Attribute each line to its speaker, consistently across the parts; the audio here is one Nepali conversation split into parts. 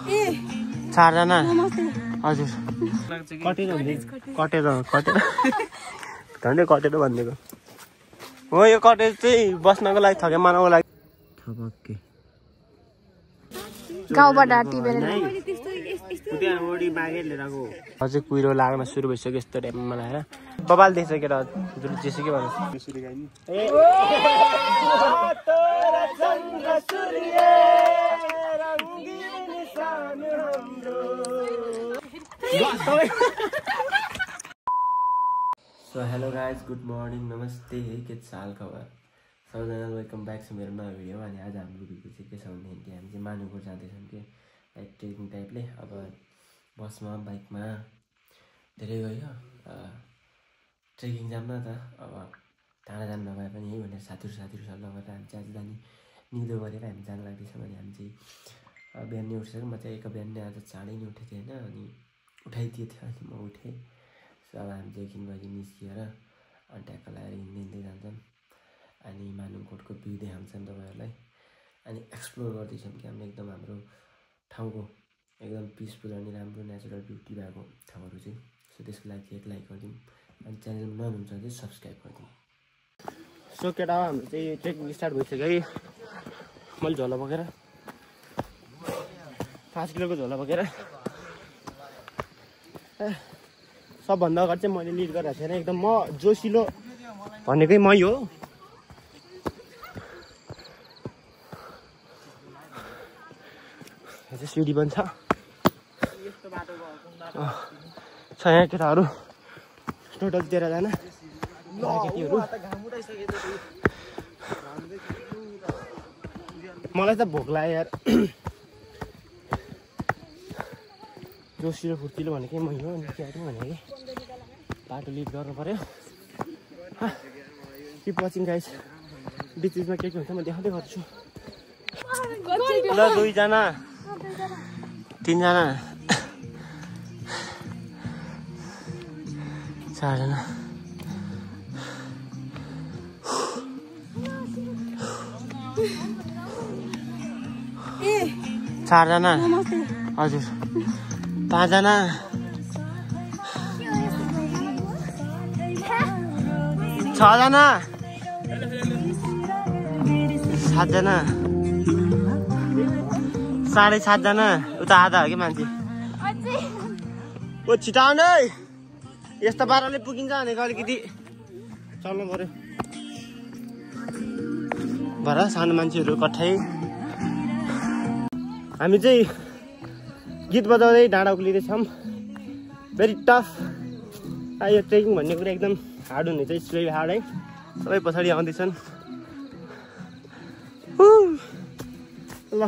Speaker 1: 4 जना हजुर कटेर झन्डै कटेर भनिदिएको हो यो कटेज चाहिँ बस्नको लागि थके मनाउको लागि
Speaker 2: गाउँबाट टिपेर
Speaker 1: अझै कुहिरो लाग्न सुरु भइसक्यो यस्तो टाइममा लगाएर बबाल देख्छ केटा जुन जेसुकै भन्नु so hello guys good morning नमस्ते के हाल खबर सबैजना वेलकम ब्याक छ मेरो नयाँ भिडियोमा अनि आज हाम्रो भिडियो चाहिँ के छ भनेदेखि हामी चाहिँ मानुपुर जाँदैछौँ कि लाइक ट्रेकिङ टाइपले अब बसमा बाइकमा धेरै गयो ट्रेकिङ जाऊँ न त अब टाढा जानु नभए पनि यही भनेर साथीहरू सल्लाह गरेर हामी चाहिँ आज जाने निदो गरेर हामी जानु लाग्दैछौँ अनि हामी चाहिँ बिहान नै उठ्छ म चाहिँ एक बिहान नै आज चाँडै नै उठेको थिएँ होइन अनि उठाइदिएको थियो अनि म उठेँ सो अब हामी चाहिँ एकछिन गरी निस्किएर अनि ट्याक्क लगाएर हिँड्दै जान्छौँ अनि मानुकोटको भ्यू देखाउँछन् तपाईँहरूलाई अनि एक्सप्लोर गर्दैछौँ कि हामी एकदम हाम्रो ठाउँको एकदम पिसफुल अनि राम्रो नेचुरल ब्युटी भएको ठाउँहरू चाहिँ सो त्यसको लागि एक लाइक गरिदिउँ अनि च्यानल नयाँ हुन्छ भने चाहिँ सब्सक्राइब गरिदिउँ सो केटा हाम्रो चाहिँ ट्रेकिङ स्टार्ट भइसक्यो है मैले झोला बोकेर 5 किलोको झोला बोकेर सबभन्दा अगाडि चाहिँ मैले लिड गरेको थिएन एकदम म जोसिलो भनेकै मै हो यहाँ सिडी पनि छ यहाँ केटाहरू टोटल 13 जना केटीहरू मलाई त भोक लाग्यो यार जोसिलो फुर्तिलो भनेकै मै हो अनि क्या भने कि बाटो लिड गर्नु पर्यो किप वाचिङ गाइस बिचमा के हुन्छ म देखाउँदै गर्छु ल 2 जना 3 जना 4 जना चार जना हजुर 5 जना 6 जना 7 जना 7.5 जना उता आधा हो कि मान्छे ओ छिटो नै यस्तो पाराले पुगिन्छ भनेको अलिकति चल्नु पर्यो भएर सानो मान्छेहरू कठै हामी चाहिँ गीत बजाउँदै डाँडा उक्लिँदैछौँ भेरी टफ यो ट्रेकिङ भन्ने कुरा एकदम हार्ड हुने चाहिँ स्लो हार्ड है सबै पछाडि आउँदैछन् ल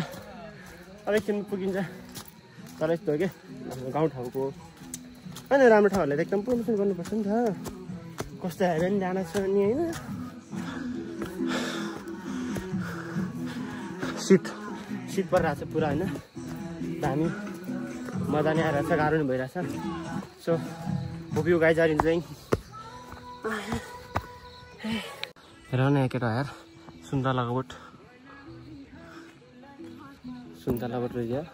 Speaker 1: अब एकछिन पुगिन्छ तर यस्तो हो क्या गाउँठाउँको होइन राम्रो ठाउँहरूलाई त एकदम प्रमोसन गर्नुपर्छ नि त कस्तो हेऱ्यो भने जान छ नि होइन शीत परिरहेको छ पुरा होइन हामी मजा नै आइरहेछ गाह्रो नि भइरहेछ so hope you guys are enjoying हेर न केटा यार सुन्तलाको बोट रहेछ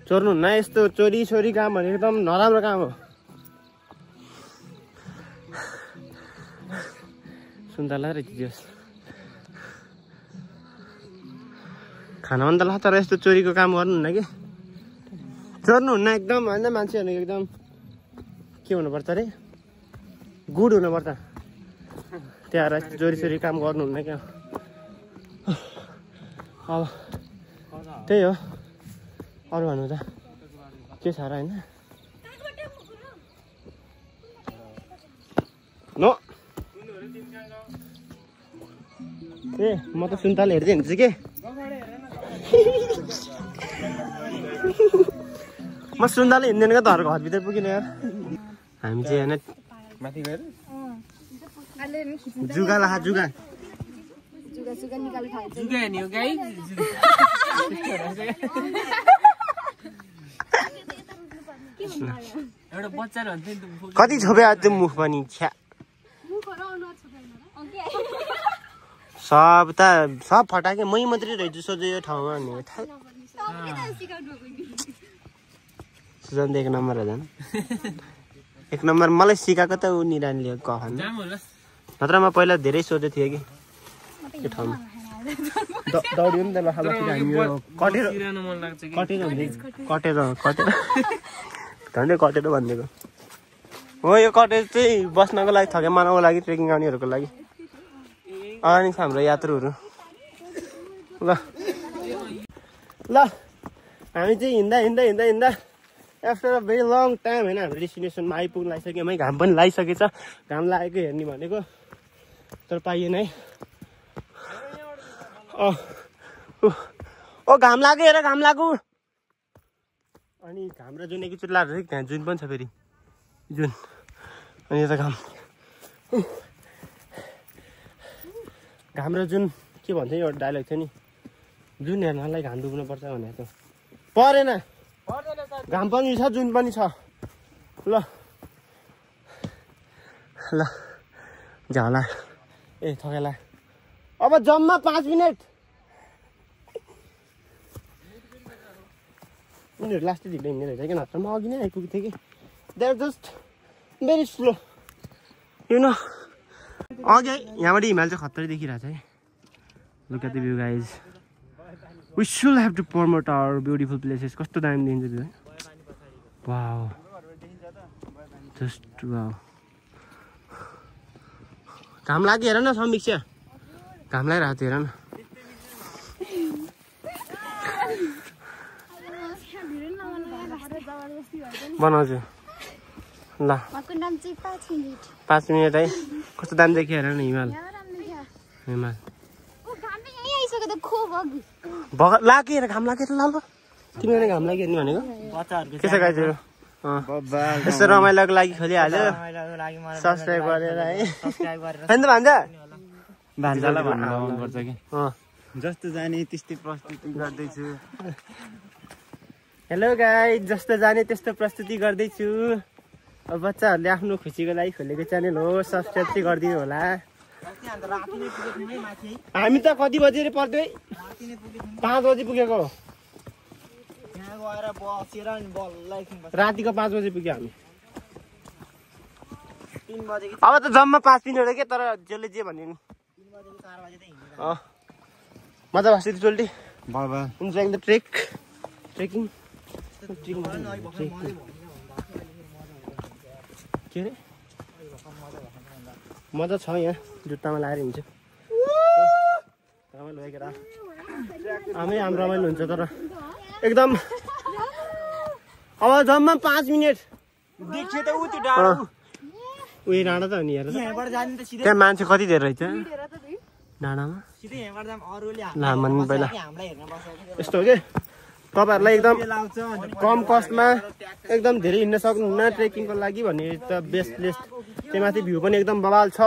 Speaker 1: चोर्नु हुन्न यस्तो चोरी काम भनेको एकदम नराम्रो काम हो सुन्तला रहेछ खाना मन त लाग्छ तर यस्तो चोरीको काम गर्नुहुन्न कि चोर्नुहुन्न एकदम होइन मान्छेहरू एकदम के हुनुपर्छ अरे गुड हुनुपर्छ त्यहाँ चोरी काम गर्नुहुन्न क्या अब त्यही हो अरू भन्नु त के छ र होइन नो ए म त सुन्तला हेर्दै हिँड्छु के म सुन्तला हिँड्दैन क्या त घरभित्र पुगिन यार हामी चाहिँ होइन माथि गएर जुगा ला जुगा नि हो गाई एउटा बच्चा कति छोपे त्यो मुख पनि छ्या सब फटाके मै मात्रै रहेछु सोझो यो ठाउँमा भन्ने सुजन एक नम्बर हो झन् एक नम्बर मलाई सिकाएको त ऊ निरानीले कहन नत्र म पहिला धेरै सोध्दै थिएँ कि यो ठाउँमा दौड्यो नि त झन्डै कटेर भनिदिएको हो यो कटेज चाहिँ बस्नको लागि थके मनाउको लागि ट्रेकिङ गर्नेहरूको लागि अनि हाम्रो यात्रुहरू ल हामी चाहिँ हिँड्दा after a very long time होइन हाम्रो डेस्टिनेसनमा आइपुग्न लागिसक्यो है घाम पनि लागिसकेछ घाम लागेको हेर्ने भनेको तर पाइएन है ओ घाम लाग्यो हेर घाम लाग्यो अनि घाम र जुन एकैचोटि लाग्छ त्यहाँ जुन पनि छ फेरि जुन अनि यता घाम र जुन के भन्छ एउटा डायलग थियो नि जुन हेर्नलाई घाम डुब्नुपर्छ भनेको परेन घाम पनि छ जुन पनि छ ल झला ए थकेला अब जम्मा 5 मिनट उनीहरू लास्टै ढिलो हिँड्ने रहेछ कि नत्र म अघि नै आइपुगेको थिएँ कि they are just very slow you know अघि यहाँबाट हिमाल चाहिँ खतरै देखिरहेछ है look at the view guys we should have to promote our beautiful places कस्तो दामी देखिन्छ त्यो है वाउ जस्ट वाउ घाम लाग्यो हेर न समीक्षा घाम लागिरहेको थियो हेर न बनाउँछु ल 5 मिनट है कस्तो दामी देखियो हेर न हिमाल लाग्यो हेर घाम लाग्यो ल तिमीले घाम लाग्यो नि भनेको त्यसो गाइजहरू यस्तो रमाइलोको लागि खोलिहाल्यो सब्सक्राइब गरेर है होइन त भान्जालाई भन्नुपर्छ कि जस्तो जाने त्यस्तै प्रस्तुति गर्दैछु हेलो गाइज जस्तो जाने त्यस्तो प्रस्तुति गर्दैछु अब बच्चाहरूले आफ्नो खुसीको लागि खोलेको च्यानल हो सब्सक्राइब चाहिँ गरिदिनु होला हामी त कति बजी पर्दै 5 बजी पुगेको रातिको 5 बजी पुग्यो हामी अब त जम्मा 5 मिनट हो क्या तर जसले जे भन्यो नि मजा बस्यो चोल्टी इन्जोइङ द ट्रेकिङ के अरे मजा छ यहाँ जुत्तामा लगाएर हिँड्छु रमाइलो भइकेर हामी रमाइलो हुन्छ तर एकदम अब जम्मा 5 मिनट देख्यो त उ त्यो डाँडा उयो डाँडा त हो नि हेर त्यहाँ मान्छे कति धेरै रहेछ डाँडामा लामन पहिला यस्तो हो कि तपाईँहरूलाई एकदम कम कस्टमा एकदम धेरै हिँड्न सक्नुहुन्न ट्रेकिङको लागि भने त बेस्ट प्लेस त्यही माथि भ्यू पनि एकदम बवाल छ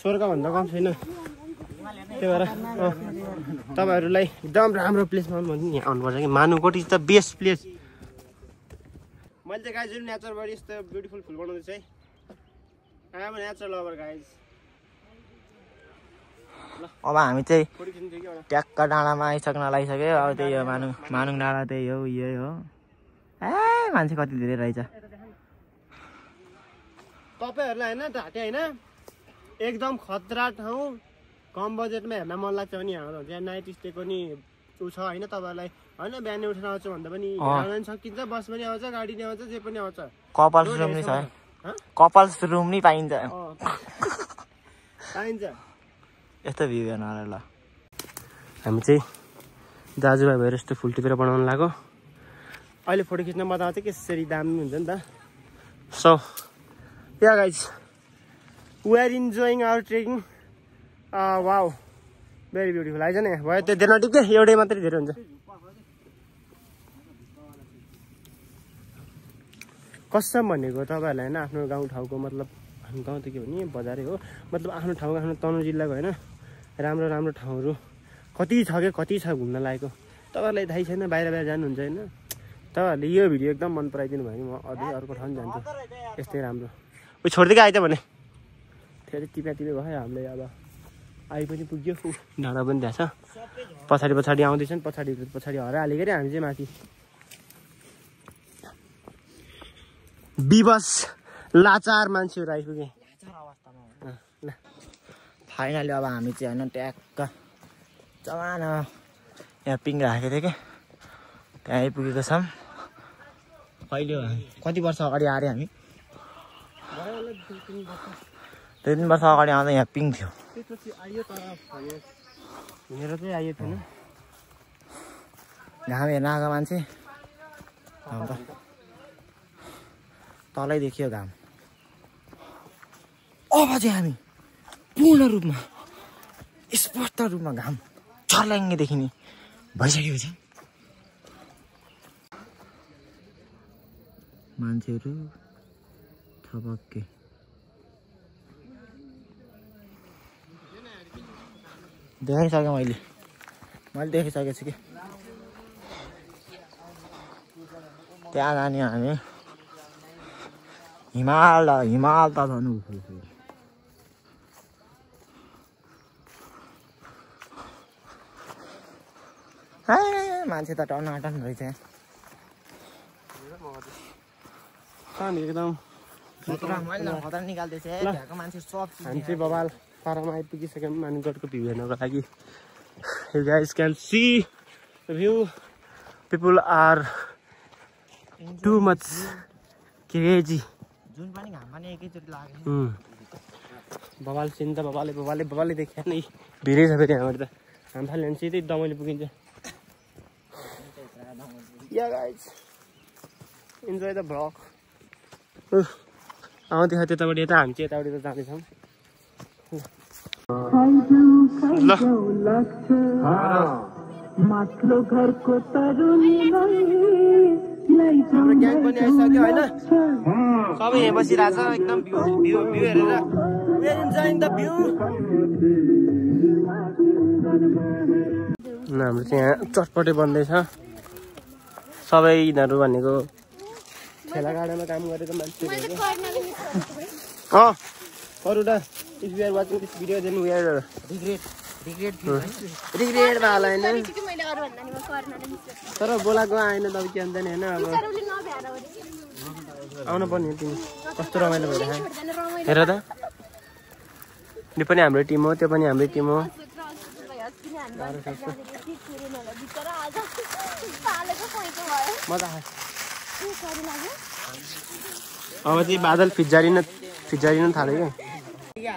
Speaker 1: स्वर्गभन्दा कम छैन त्यही भएर तपाईँहरूलाई एकदम राम्रो प्लेसमा भन्छु यहाँ आउनुपर्छ कि Manukot is the best place मैले चाहिँ गाइज नेचरबाट यस्तो ब्युटिफुल फुल बनाउँदैछु है I am nature lover guys
Speaker 3: अब हामी चाहिँ ट्याक्क डाँडामा आइसक्न लागिसक्यो अब त्यही हो मानुङ डाँडा त्यही हो यही हो ए मान्छे कति धेरै रहेछ
Speaker 1: तपाईँहरूलाई होइन ढाटे होइन एकदम खतरा ठाउँ कम बजेटमा हेर्न मन लाग्छ भने हाम्रो त्यहाँ नाइट स्टेको नि ऊ छ होइन तपाईँहरूलाई होइन बिहानै उठेर आउँछ भन्दा पनि हेर्न सकिन्छ बस पनि आउँछ गाडी नि आउँछ जे पनि आउँछ
Speaker 3: कपल्स रुम नि छ कपल्स रुम नि पाइन्छ यस्तो भ्यू हेर्न ल हामी चाहिँ दाजुभाइ भएर यस्तो फुल टिपेर बनाउनु लाग्यो अहिले फोटो खिच्न मजा आउँछ कसरी दामी हुन्छ नि त so yeah guys we are enjoying our trekking wow very beautiful eyes नि भयो त्यो धेरै नटिप्के एउटै मात्रै धेरै हुन्छ कसम भनेको तपाईँहरूलाई होइन आफ्नो गाउँठाउँको मतलब आफ्नो गाउँ त के भने बजारै हो मतलब आफ्नो ठाउँको आफ्नो तनहुँ जिल्लाको होइन राम्रो राम्रो ठाउँहरू कति छ क्या कति छ घुम्न लागेको तपाईँहरूलाई थाहै छैन बाहिर जानुहुन्छ होइन तपाईँहरूले यो भिडियो एकदम मन पराइदिनु भयो भने म अझै अर्को ठाउँ जान्छु यस्तै राम्रो उयो छोडिदिएको आइज भने फेरि टिपा भयो हामीले अब आइ पनि पुग्यो डाँडा पनि त्यहाँ छ पछाडि आउँदैछन् पछाडि हराइहाल्यो के हामी चाहिँ माथि विवश लाचार मान्छेहरू आइपुगे
Speaker 4: फाइनली अब हामी चाहिँ होइन ट्याक्क जमाना यहाँ पिङ राखेको थियो क्या त्यहाँ आइपुगेको छौँ कहिले कति वर्ष अगाडि आएर हामी 2-3 वर्ष अगाडि आउँदा यहाँ पिङ थियो
Speaker 3: हिँडेर चाहिँ आइयो थिएन
Speaker 4: घाम हेर्न आएको मान्छे अन्त तलै देखियो घाम अब चाहिँ हामी पूर्ण रूपमा स्पष्ट रूपमा घाम छर्ल्याङ्गे देखिने भइसकेपछि मान्छेहरू थपक्कै देखाइसकेँ मैले देखाइसकेको छु कि त्यहाँ जाने हामी हिमाल त झन् मान्छे त टनाटन रहेछ
Speaker 3: एकदम
Speaker 4: खतरा निकाल्दैछ त्यहाँको मान्छे सब
Speaker 3: हामी चाहिँ बबाल पारामा आइपुगिसक्यौँ मानुगढको भ्यू हेर्नको लागि you guys can see the view people are too much crazy
Speaker 4: जुन पनि घाम पनि एकैचोटि लाग्यो
Speaker 3: बबाल सिन त बबाले देखिया नै भिरै छ फेरि यहाँबाट त हाम फाल्यो भने सिधै दमैले पुगिन्छ yeah guys enjoy the vlog आउँदै त्यताबाट यता हामी चाहिँ यताबाट जाँदैछौँ ल हाम्रो ग्याङ पनि आइसक्यो होइन सबै यहाँ बसिरहेछ एकदम भ्यू हेरेर हाम्रो चाहिँ यहाँ चटपटे बन्दैछ सबै यिनीहरू भनेको ठेला गाडामा काम गरेको मान्छेहरू अरूटा if you are watching this video then we are regret वाला हैन तर बोलाको आएन तब के अन्त नि हैन अब आउन पर्ने तिमी कस्तो रमाइलो भइरहेछ हेर त यो पनि हाम्रो टिम हो त्यो पनि हाम्रो टिम हो अब चाहिँ बादल फिजारिन थाल्यो क्या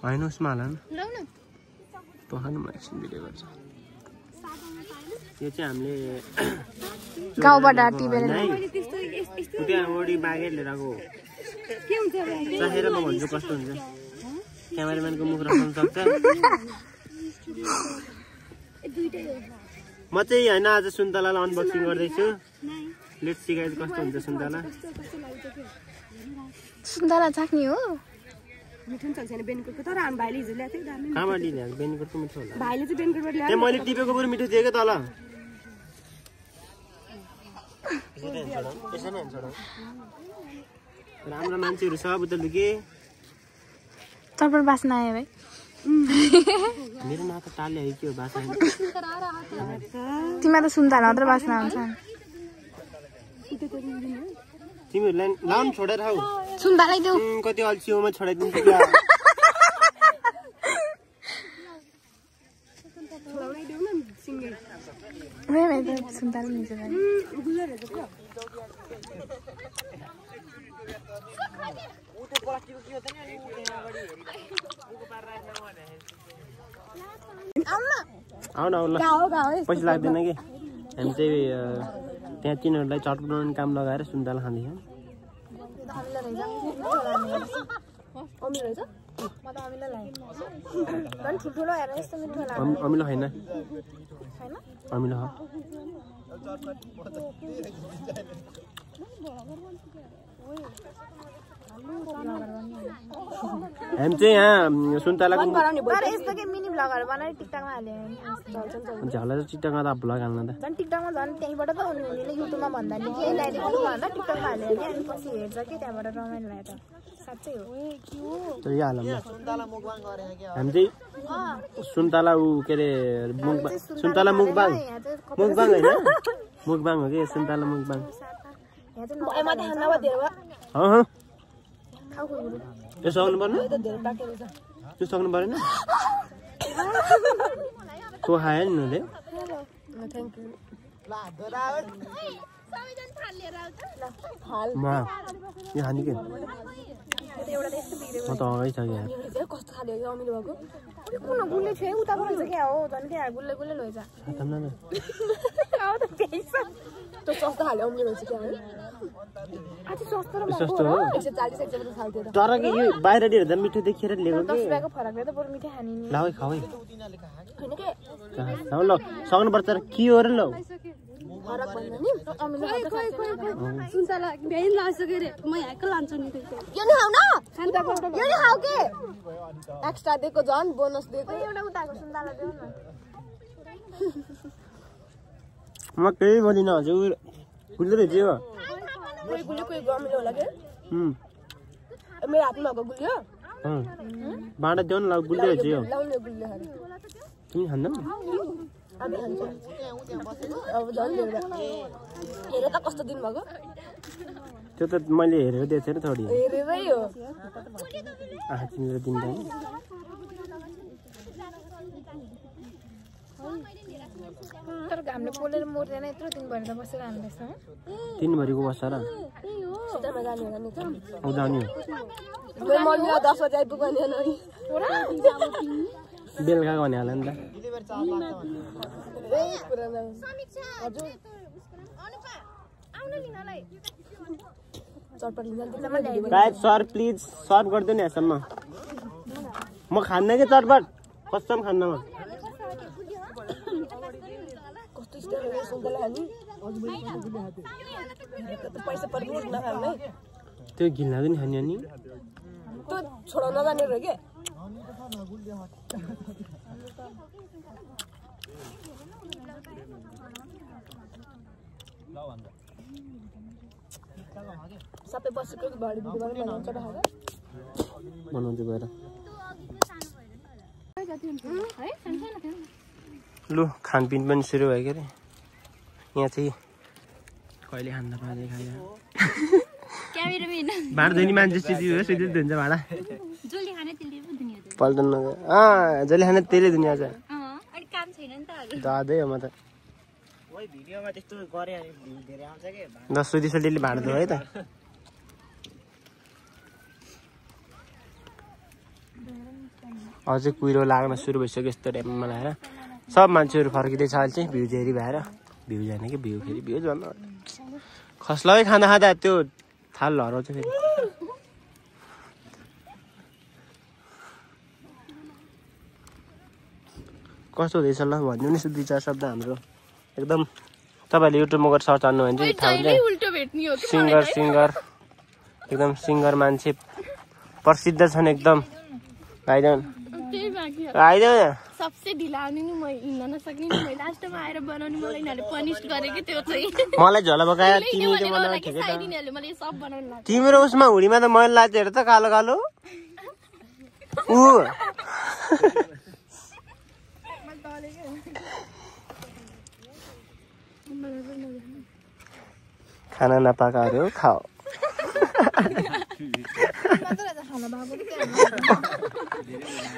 Speaker 3: होइन उसमा हाल पखानु एकछिन भिडियो गर्छ यो चाहिँ हामीले
Speaker 2: गाउँबाट टिपेर
Speaker 3: त्यहाँ वडी बागेर लिएर आएको चाहेर म भन्छु कस्तो हुन्छ क्यामेराम्यानको मुख राख्न सक्छ म चाहिँ होइन आज सुन्तलालाई अनबक्सिङ गर्दैछु लेट्स सी गाइस कस्तो हुन्छ सुन्तला
Speaker 2: चाख्ने हो
Speaker 5: मिठो छ छैन बेनकोटको तर हामी भाइले हिजो ल्याएको थियो दामी
Speaker 3: कहाँबाट ल्याएको बेनकोटको मिठो होला
Speaker 5: भाइले चाहिँ बेनकोटबाट ल्याएको
Speaker 3: ए मैले टिपेको पुरै मिठो दिएको तल राम्रो मान्छेहरू सब उता लुके
Speaker 2: चटपट बास्ना आयो भाइ
Speaker 3: मेरो नाक ताले है के हो बासा
Speaker 2: तिमीलाई त सुन्तला मात्र बास्ना आउँछ
Speaker 3: तिमीहरूलाई लाउन छोडेर हौ
Speaker 2: सुन्तलै देऊ
Speaker 3: कति अल्छियोमा छोडाइदिन्छु क्या
Speaker 5: छोडाउनै देऊ न सिंगल
Speaker 2: सुन्तला मिल्छ भाइ आउन ल पैसा लाग्दैन कि हामी चाहिँ त्यहाँ तिनीहरूलाई चटपट बनाउने काम लगाएर सुन्तला खाँदैछौँ अमिलो होइन अमिलो हो
Speaker 3: हामी चाहिँ यहाँ सुन्तलाको
Speaker 6: तर यस्तो के मिनी भ्लगहरु बनाएर टिकटकमा हाल्यो भने
Speaker 3: झला चाहिँ टिकटकमा त भ्लग हाल्न त
Speaker 6: झन् टिकटकमा झन् त्यहीबाट त उनीहरूले युट्युबमा भन्दा नि के लाइले भन्दा टिकटकमा हाल्यो भने अनि पछि हेर्छ कि त्यहाँबाट रमाइलो लाग्यो त साच्चै हो
Speaker 3: तर यो हालौँ न हामी चाहिँ सुन्तला उ के अरे सुन्तला मुकबाङ मुकबाङ होइन मुकबाङ हो कि सुन्तला मुकबाङ यो सक्नु पर्ने त्यो सक्नु परेन को खायो नि उनीहरूले यो खाने के म त अगाडि छ क्या
Speaker 6: कस्तो खाले हो अमिलो भएको कुन गुल्ले छ उताबाट हुन्छ क्या हो झन् क्या गुल्ले गुल्ले लैजा त्यो सस्तो खाले अमिलो हुन्छ क्या आज सस्तो र
Speaker 3: सस्तो हो
Speaker 6: 140 रुपैयाँ खाल्थ्यो त
Speaker 3: तर के यो बाहिर हेर्दा मिठो देखेर लिएको
Speaker 6: 10 रुपैयाँको फरकले त बरु मिठै खाने नि
Speaker 3: ल है खाऊ है
Speaker 6: हैन के
Speaker 3: ल सक्नु पर्छ र के हो र ल
Speaker 6: फरक भन्दा नि अमिलो
Speaker 5: सुन्तला भ्याइन लासके रे म यहाँ के लान्छु नि
Speaker 6: यो नि खाऊ न यो नि खाऊ के एक्स्ट्रा दिएको झन् बोनस दिएको एउटा उताको सुन्तला देऊ न
Speaker 3: म केही बोलिनँ हजुर गुल्दै रहेछ यो
Speaker 6: कोही गुल्यो कोही अमिलो होला के मेरो हातमा भएको गुल्यो
Speaker 3: बाँडा देऊ न ल गुल्दै रहेछ यो
Speaker 6: लाउने गुल्यो खाने
Speaker 3: तिमी खान्दैनौ
Speaker 6: हामी खान्छ अब झन् हेर त कस्तो दिन भएको
Speaker 3: त्यो त मैले हेरेर दिएको थिएँ नि थोडी
Speaker 6: हेरेरै हो
Speaker 3: आँखा चिनेर दिँदैन
Speaker 6: तर घामले पोलेर मर्दैन यत्रो दिनभरि त बसेर हामीलाई
Speaker 3: दिनभरिको बस्छ र
Speaker 6: सुतामा जाने होला नि त
Speaker 3: औ जाने
Speaker 6: मेरो मम्मी 10 बजे आइपुग्ने नि
Speaker 3: बेलुका गर्ने होला नि त गाइस सर प्लिज सर्भ गर्दै नि यसम्म म खान्न के चटपट कसम खान्न म
Speaker 6: कस्तो स्टाइल हो सुन्तला खानी पैसा पर्ने नखाने
Speaker 3: त्यो घिन लाग्दैन खाने अनि
Speaker 6: त्यो छोडा नजाने रह्यो के सबै बसेको भडी भिडियो बनाउँछ
Speaker 3: बनाउँछु गएर लु खानपिन पनि सुरु भयो के अरे यहाँ चाहिँ कहिले खाँदा पाँदै खायो बाँड्दैन मान्छे सिधै हो सिधै धुन्छ भाँडा पल्टन नगयो जसले खाने त्यसले धुने आज दादै हो म त 10 रुपियाँ भाँडा धो है त अझै कुहिरो लाग्न सुरु भइसक्यो यस्तो टाइममा लगाएर सब मान्छेहरू फर्किँदैछ अहिले चाहिँ भ्युज हेरी भएर भ्युज होइन कि भ्यू फेरि भ्युज भन्नु खस्लै खाँदा खाँदा त्यो थाल हराउँछ फेरि कस्तो हुँदैछ ल भनिदिनु नि 2-4 शब्द हाम्रो एकदम तपाईँहरूले युट्युबमा गएर सर्च हान्नु भने चाहिँ थाहा हुन्छ सिङ्गर एकदम सिङ्गर मान्छे प्रसिद्ध छन् एकदम आइदेऊ
Speaker 5: सबसे ढिला आउने नि म हिँड्न नसक्ने नि मैले लास्टमा आएर बनाउने मलाई यिनीहरूले पनिस गरेको त्यो चाहिँ
Speaker 3: मलाई झोला पकाएर तिम्रो उसमा हुडीमा त मैले लाग्थ्यो हेर त कालो कालो ऊ खाना नपाकाहरू खाओ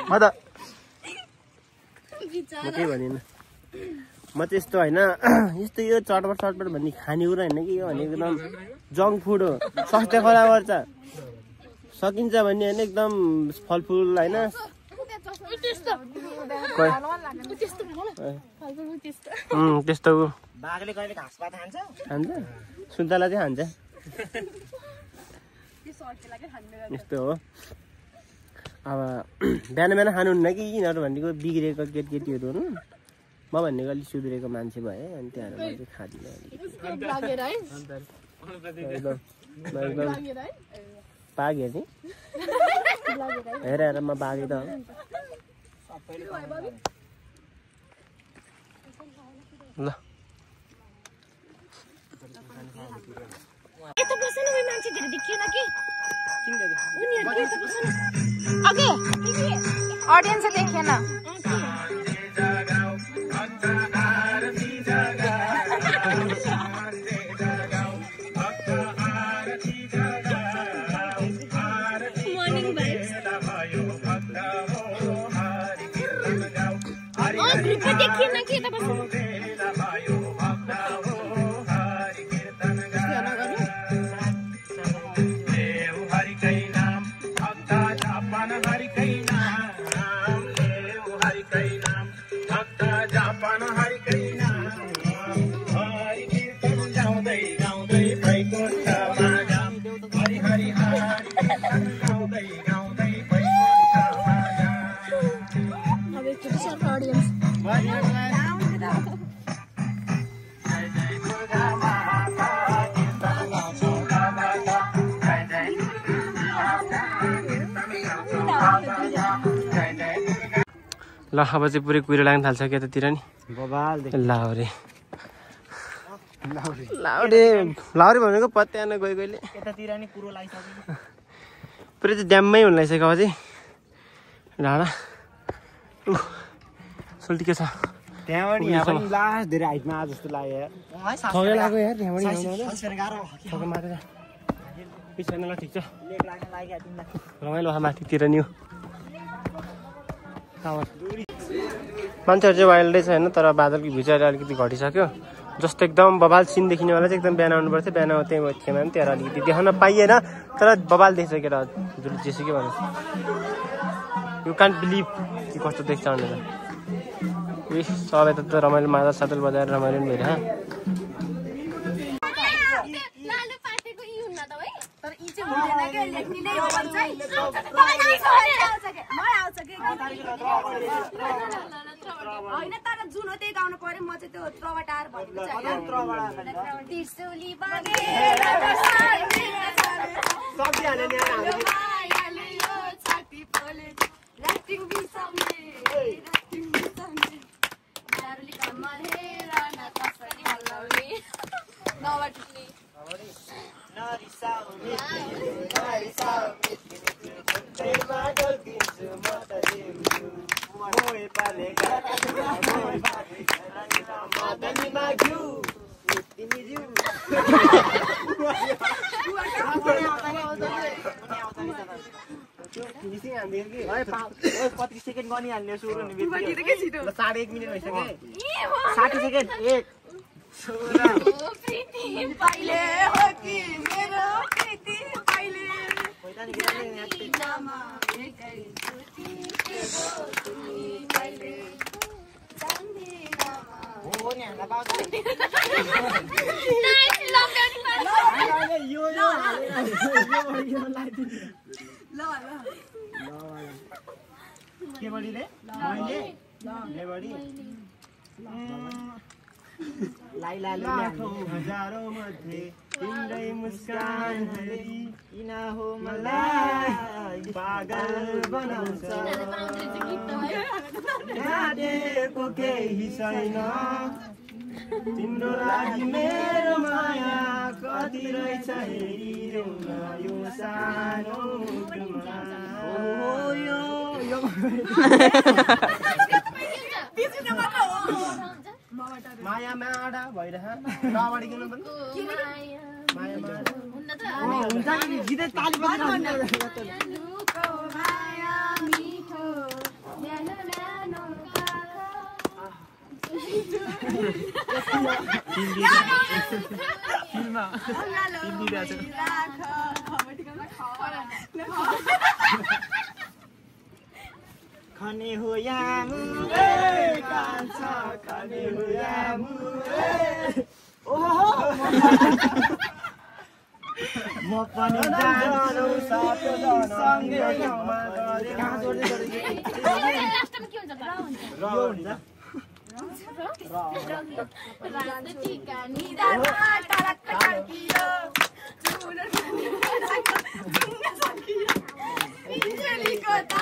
Speaker 3: म केही भनिनँ म चाहिँ यस्तो होइन यस्तो यो चटपट भन्ने खानेकुरा होइन कि यो भने एकदम जङ्क फुड हो स्वास्थ्य खराब गर्छ सकिन्छ भन्ने होइन एकदम फलफुल होइन त्यस्तो खान्छ सुन्तला चाहिँ खान्छ यस्तो हो अब बिहान खानुहुन्न कि यिनीहरू भनेको बिग्रेको केटीहरू हुनु म भनेको अलिक सुध्रेको मान्छे भए अनि त्यहाँबाट चाहिँ खाँदिनँ पाग्यो नि
Speaker 2: हेर हेर म बागे त ल
Speaker 5: यता बस्नु न मान्छे धेरै देखिएन कि उनीहरु यता बस्नु
Speaker 6: अघि ऑडियन्स देखेन
Speaker 5: मर्निङ भाइब्स ग्रुपमा देखिएन कि यता बस्नु
Speaker 2: ल अब चाहिँ पुरै कुहिरो लाग्न थाल्छ कि यतातिर नि लाउरे लाउरे भनेको पत्यान गयो गइले
Speaker 4: यतातिर नि कुरो लागिसक्यो
Speaker 2: पुरै चाहिँ ड्याममै हुन लागिसक्यो अब चाहिँ ढाडा सोल्टी के छ
Speaker 4: त्यहाँबाट यहाँ पनि लास्ट धेरै हाइटमा आ जस्तो लाग्यो यार
Speaker 2: थगे लाग्यो यार त्यहाँबाट
Speaker 4: गाह्रो
Speaker 2: थगे मारेर पिछाउन ल ठिक छ
Speaker 4: लेक लाग्न लाग्यो तिमीलाई
Speaker 2: रमाइलो माथितिर नि हो मान्छेहरू चाहिँ वाइल्डै छ होइन तर बादलको भ्यू चाहिँ अलिकति घटिसक्यो जस्तो एकदम बबाल सिन देखिनेवाला चाहिँ एकदम बिहान आउनु पर्थ्यो बिहान त्यही थिएन नि त्यहाँ अलिकति देखाउन पाइएन तर बबाल देखिसकेर हजुर जेसुकै भन्नु यु कान्ट बिलिभ कि कस्तो देख्छ भनेर सबै त रमाइलो मादल सादल बजाएर रमाइलो पनि भइरह
Speaker 6: होइन तर जुन हो त्यही गाउनु पर्यो म चाहिँ त्यो त्रवटार भनेको
Speaker 4: कति सेकेन्ड गनिहाल्ने सुरु नि 1.5 मिनेट भइसक्यो 60 सेकेन्ड 1
Speaker 6: पहिले हो कि मेरो प्रीति पहिले
Speaker 4: के बडी रे मैले लाइला लाखौं हजारौं मध्ये तिम्रै मुस्कान हेरी किन हो मलाई पागल बनाउँछ यादेको केही छैन तिम्रो लागि मेरो माया कति रहेछ हेरिरहन यो सानो माया माडा भइरह नबाडी किन पनि माया माडा हुन्छ नि गीतै ताली बजाउनु
Speaker 6: माया मिठो न्यानो न्यानो
Speaker 4: खने हो यामु कान्छा खने हो यामु ओहो म पनि जान्छु साथै सँगै ठाउँमा गरे कहाँ जोड्दै
Speaker 5: लास्टमा के हुन्छ
Speaker 4: र हुन्छ
Speaker 6: र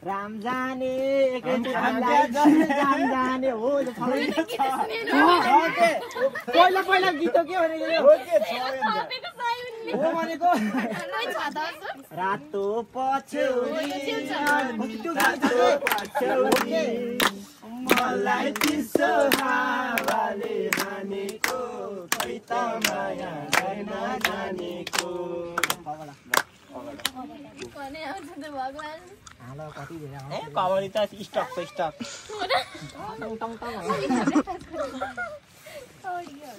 Speaker 4: राम जाने जाने हो पहिला गीत के भनेको रातो पछ्यौरी मलाई चिसो हावाले हानेको खै त माया नजानेको कबड्डी त स्टक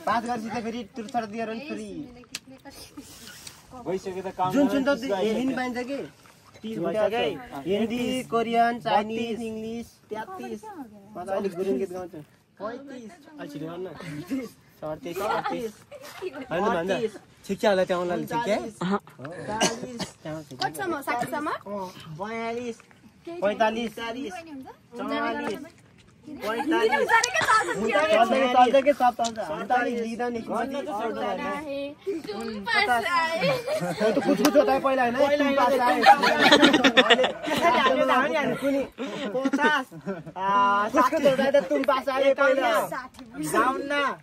Speaker 4: पास गर्छ फेरि तुरथर दिएर फेरि भइसक्यो त काम जुन त हिन्दी पाइन्छ कि 30 भइसक्यो हिन्दी कोरियन चाइनिज इंग्लिश 33 म त अलि गुरुङ गीत गाउँछु 35 अलि गर्न 37 हैन भन्दा शिक्षा होला त्यहाँलाई शिक्षा 40
Speaker 5: कतिसम्म 60 सम्म
Speaker 4: 42 45 40 44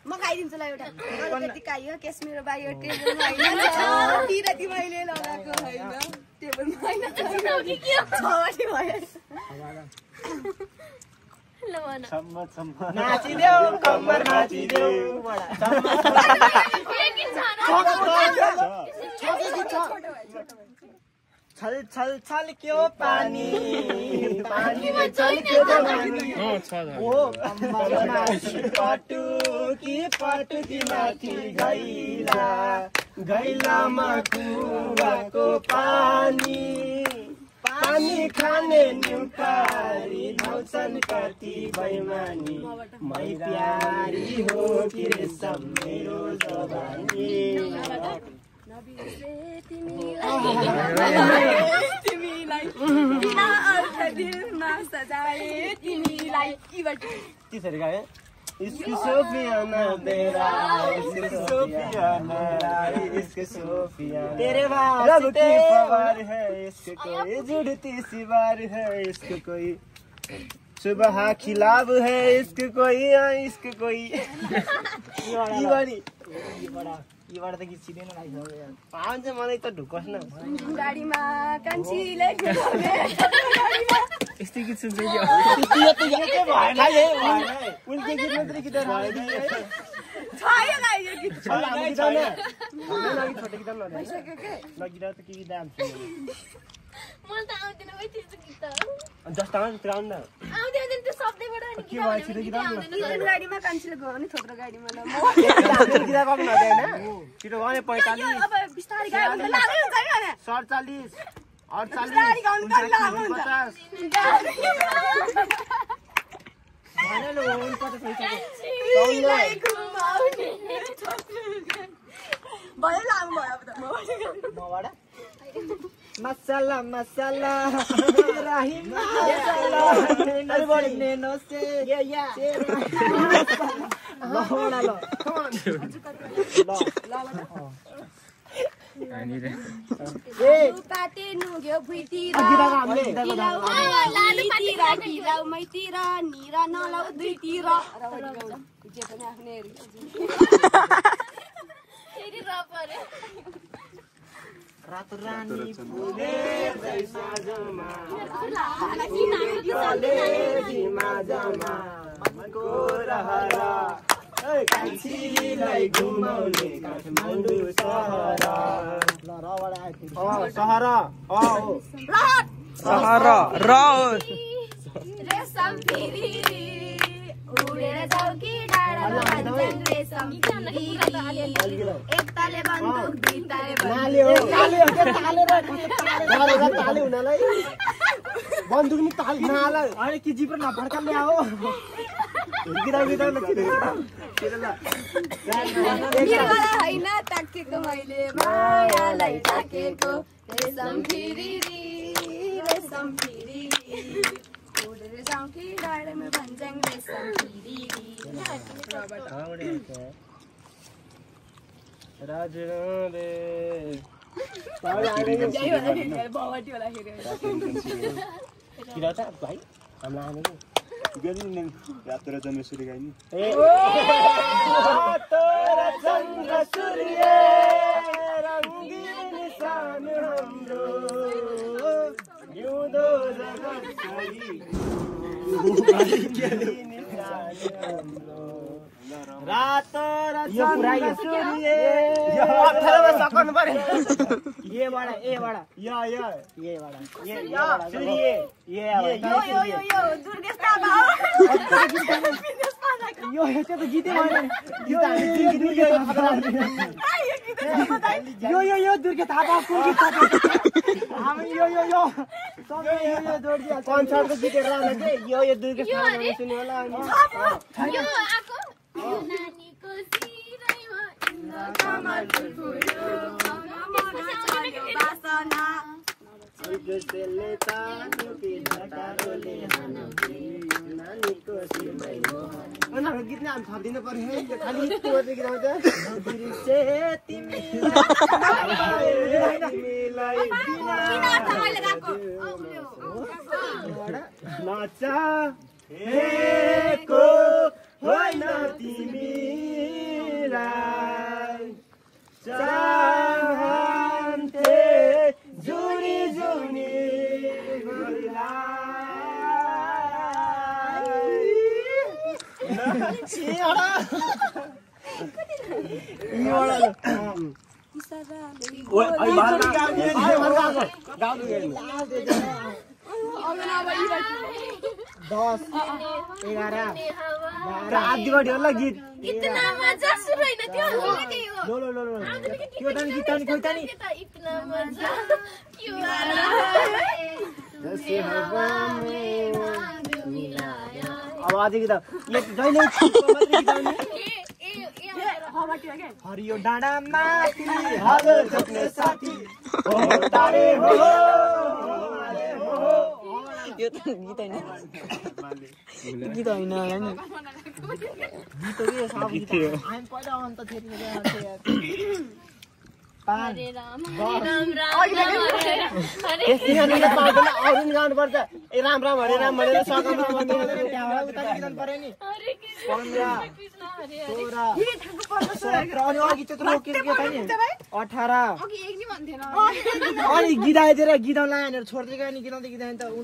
Speaker 5: म खाइदिन्छु ल एउटा अलिकति खाइयो केस मेरो बाहिर टेबलमा हैन मैले लगाएको हैन टेबलमा हैन
Speaker 4: नाचिदेऊ कम्मर नाचिदेऊ छल छल छल क्यों पानी में छल क्यों जवानी ओ कम्मर नाची पटुकी माथि गैलामा कुवाको पानी खाने न्युकारी धाउँछन् कति बैमानी मै प्यारी हो कि रेशम मेरो जवानी
Speaker 5: तिमीलाई बिना अर्थ दिलमा सजाए तिमीलाई
Speaker 4: त्यसरी गाए इसकी सोफियाना तेरा इसकी सोफियाना तेरे वास्ते पवार है इसके कोई जुड़ती सी बार है इसके कोई सुबह खिलाफ है इसके कोई यीबाट त गीत सिधै नै लागिसक्यो यार आउँछ मलाई त ढुकोस् न
Speaker 5: गाडीमा कान्छीले घुमाउने
Speaker 4: यस्तै गीत सुन्दै थियो त्यो के भएन है उल्टे गीत मात्रै गीत राख्दै
Speaker 5: छायो लाग्यो गीत
Speaker 4: हामी गीत न लागि छोटे गीत न
Speaker 5: भइसक्यो के
Speaker 4: लगिरा त के गीत आउँछ
Speaker 5: मलाई त आउँदैन भइ त्यस्तो गीत
Speaker 4: जस्तो आउँछ त्यो आउन
Speaker 5: आउँदैन त्यो शब्दबाट अनि
Speaker 4: के भयो छिटो गीत आउन
Speaker 5: गाडीमा कान्छीले घुमाउने थोत्रो गाडीमा ल म
Speaker 4: गीत गाउनु हुँदैन छिटो गाउने 45
Speaker 5: अब बिस्तारै गायो भने लाग्यो हुन्छ के भने
Speaker 4: 47 48
Speaker 5: बिस्तारै गाउनु त लाग्यो हुन्छ
Speaker 4: भनेलो उन पत छैन
Speaker 5: कान्छीलाई घुमाउने भयो लाग्नु भयो अब त
Speaker 4: मबाट मसाला राही मसाला अरे बड़ी nano say yeah low come on
Speaker 5: पाटे नुग्यो भुइँतिर मैतिर निरा नलाउ दुईतिर जे पनि आफ्नै
Speaker 4: रात रानी फुले जमा मनको रहरा कान्छीलाई घुमाउने काठमाडौँ
Speaker 5: रेशम फेरि उडेर जाऊ कि डाँडामा भन्छन् रेशम एकताले बन्दुक दुईताले
Speaker 4: बन्दुक नि ताल नाला अरे कि जिब्रो नफड्का ल्याओ
Speaker 5: बिरवाला हैन ताकेको मैले मायालाई ताकेको रेशम फेरि उडेर जाऊ कि डाँडामा भन्छन् रेशम फेरि
Speaker 4: राजरे
Speaker 2: किरा त भाइ हामीलाई आनेको
Speaker 3: गर्नु रात र जन्म सूर्य गाइनु
Speaker 2: रात र चन्द्र सूर्य रङ्गीन सान हाम्रो हिउँदो जगत छोरी रात र चन्द्र सूर्य 18 मा सकाउनु पर्यो एबाट सूर्य
Speaker 5: यो दुर्गेश थापा
Speaker 2: यो त्यो त गीतै भएन यो दुर्गे थापाको गीत हामी यो सबै यो जोड्दिया कन्सर्टको गीतहरु राख्न के यो दुर्गे थापाले सुन्नु होला
Speaker 6: यो आको नानीको सिरैमा कमल फुल्यो
Speaker 5: बासना
Speaker 2: त्यसले तानु के तारोले हानुकी नानीको सिरैमा उनीहरुको गीत नै हामी थपिदिनु पर्यो खाली गीत मात्रै गीत आउँछ बिर्से तिमीलाई बिना
Speaker 5: मैले गाएको
Speaker 2: नचा हेको होइन तिमीलाई चाहन्थे जुनी आधी बढी होला गीत
Speaker 6: इतना मजा सुनाइन त्यो इतना मजा क्यों
Speaker 2: अब आज गीत यो जहिले हरियो डाँडा माथि हजुर जप्ने साथी हो तारे हो
Speaker 4: यो त गीत हैन गीत हैन हैन गीत के सब गीत हामी पहिला अन्त थियो
Speaker 6: हरे राम राम
Speaker 2: अरु गाउनुपर्छ ए राम राम हरे राम भनेर सकम त्यहाँबाट उता गीत पर्यो नि
Speaker 6: हरे कृष्ण कृष्ण हरे
Speaker 2: अनि अघि त्यत्रो के थियो नि 18
Speaker 5: अघि एक नि भन्थेन
Speaker 2: अनि गीताइदिएर गीताउला भनेर छोड्दै गयो नि गीताउँदै गीताइन त 22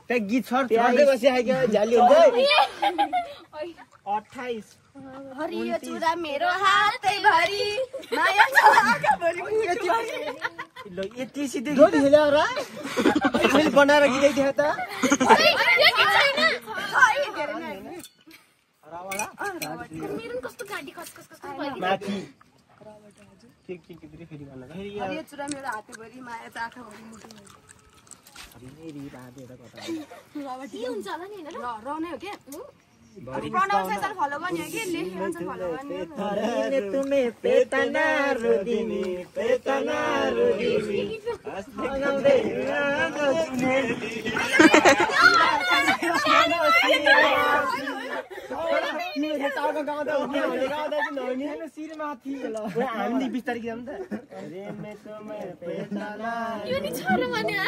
Speaker 2: त्यो गीत छोड्दै बसिआइक्यो झ्याली हुन्छ 28
Speaker 5: हरियो चुरा मेरो हातै भरि माया चलाका भरि
Speaker 2: ल यति सिधै गीत खेल्यो र मैले बनाएर गीतै थियो त
Speaker 6: मेरो कस्तो गाडी कस
Speaker 2: माथि के फेरि भन्न
Speaker 5: हरियो चुरा मेरो हातै भरि माया चाखा भरि मुटु
Speaker 6: के हुन्छ होला नि हैन
Speaker 5: र नै हो के प्रोनाउन्सिएसन फलो गर्ने हो कि लेख्नुहुन्छ फलो गर्ने
Speaker 2: तुम्हें पेतना रुदिनी हस्दै हामीले बिस्तारै गीत त
Speaker 6: यो नि छोरो भने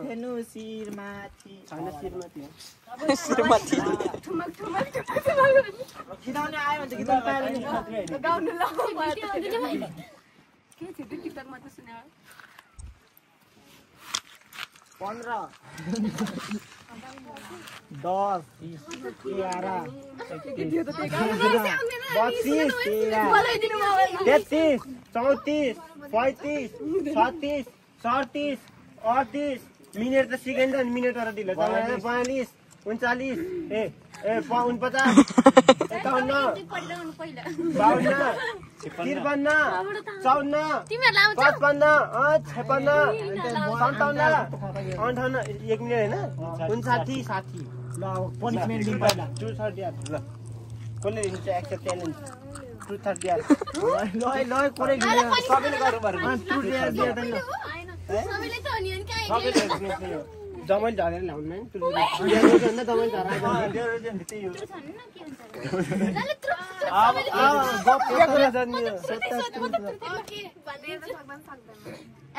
Speaker 2: फेनु शिरमाथि गीताउने आयो भने त गीत पाएर नि
Speaker 5: गाउनु ल के थियो त्यो टिकटक मात्र सुन्यो
Speaker 2: 15 10 11 33 34 35 36 37 38 मिनेट त सिकेन त मिनेटहरु दिलो 45 39 ए 49 51 एक मिनट हैन 59 60 ल पनिशमेन्ट दिन पहिला 230 ल कसले दिन्छ एक्सेप्ट च्यालेन्ज 230 ल कोले दिन्छ सबैले गर्नु पर्यो 230 दिएर त
Speaker 6: सबैले त नि अनि काहे
Speaker 2: सबैले
Speaker 4: जमैले झरेर ल्याउनु नि भन्दा जमैले झराएर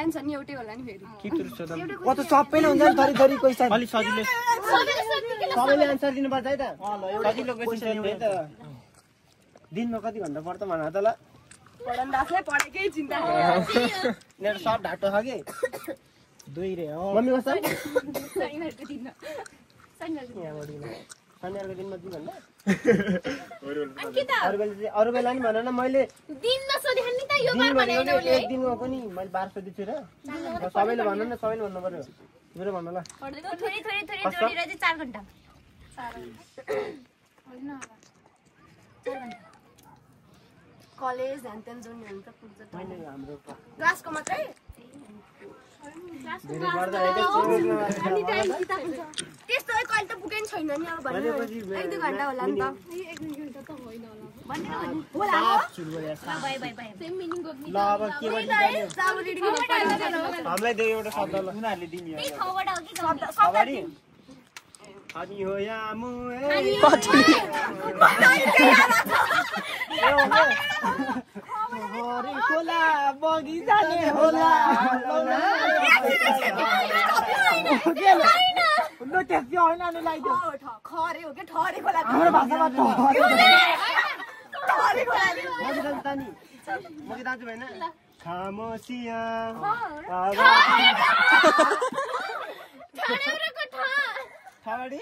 Speaker 5: एन्सर नि एउटै होला नि फेरि
Speaker 4: कता सबैले हुन्छ नि थरी थरी क्वेशन अलि सजिलो सबैले आन्सर दिनुपर्छ है त सजिलो क्वेशन हो त दिनमा कति घण्टा पढ्छ भन त ल
Speaker 5: पढन दासले पढेकै चिन्ता
Speaker 4: मेरो सब ढाटो छ कि 2 रे हो मम्मी कस्तो
Speaker 5: शनिबारको दिन
Speaker 4: शनिबारको दिनमा 2 घण्टा अरू बेला नि भन न मैले
Speaker 6: दिनमा सोधेन नि त यो बार भनेन उले
Speaker 4: एक दिनमा पनि मैले 12 सोधेछु र सबैले भन्न न सबैले भन्नु पर्यो मेरो भन्न ल
Speaker 6: पढ्दै थोरै जोडेर चाहिँ 4 घण्टा होइन 4 घण्टा
Speaker 5: कलेज ह्यान्तेन जोड्ने हुन्छ त पुग्छ
Speaker 4: मैले हाम्रो
Speaker 5: क्लासको मात्रै
Speaker 4: धेरै गर्दा हैन
Speaker 5: त्यस्तो कहिले त पुगेन छैन नि अब भन्नु 1-2 घण्टा होला नि त 1-2 घण्टा त होइन होला होला
Speaker 4: सुरु गरे
Speaker 6: बाइ सेम मिनिङ गर्नु
Speaker 4: ल अब के गर्नु
Speaker 5: साबु रिडिङ
Speaker 4: हामीलाई दे एउटा शब्द ल उनीहरुले दिने हो
Speaker 6: खबाट हो कि
Speaker 4: खबरी अनि हो या मु हरि खोला बगिजाने होला नो त्यस्तो हैन नि लाइदियो
Speaker 5: खरे हो के ठरे खोला
Speaker 4: हाम्रो भाषामा
Speaker 5: ठरे खोला
Speaker 4: मगे दाजु भएन खामोसिया
Speaker 6: ठाडेको ठा
Speaker 4: ठाडी